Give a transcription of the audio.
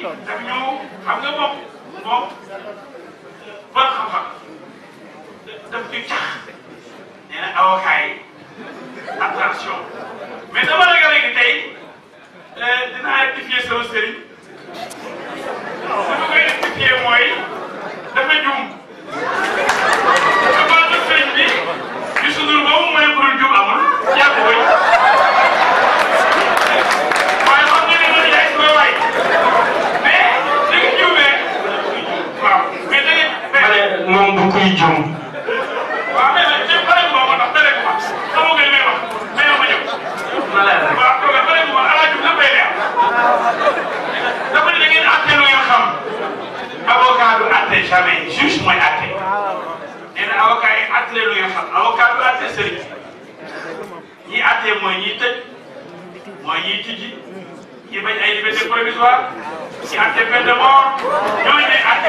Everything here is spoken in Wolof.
daf ñu xam nga moom bon xam-xam daf ñu cax nee na avocat yi attention mais dama ragal léegi tey dinaa rectifier sama sëriñ dafa koy rectifier mooy dafa juum dafa baatu sëriñ bi Youssou Ndour boobu mooy pour juum amul yaa ko koy waaye xam nga ne loolu yaay sama waay mais da nga juumee waaw mais da nga moom du kuy juum waaw mais nag ci pare ko ma tax tere ko ma xamoo nga li may wax mais yow ma ñëw waaw kooku pare ko ma ala jum la bay leer dafa ne da ngeen àtte lu ngeen xam avocat du àtte jamais juge mooy àtte nee na avocat yi àtte lu ngeen xam avocat du àtte sëriñ ñi àtte mooy ñiy tëj mooy ñiy tijji ñi bañ ay liberté provisoire ñi àtte peine de mort ñooñu lay àtte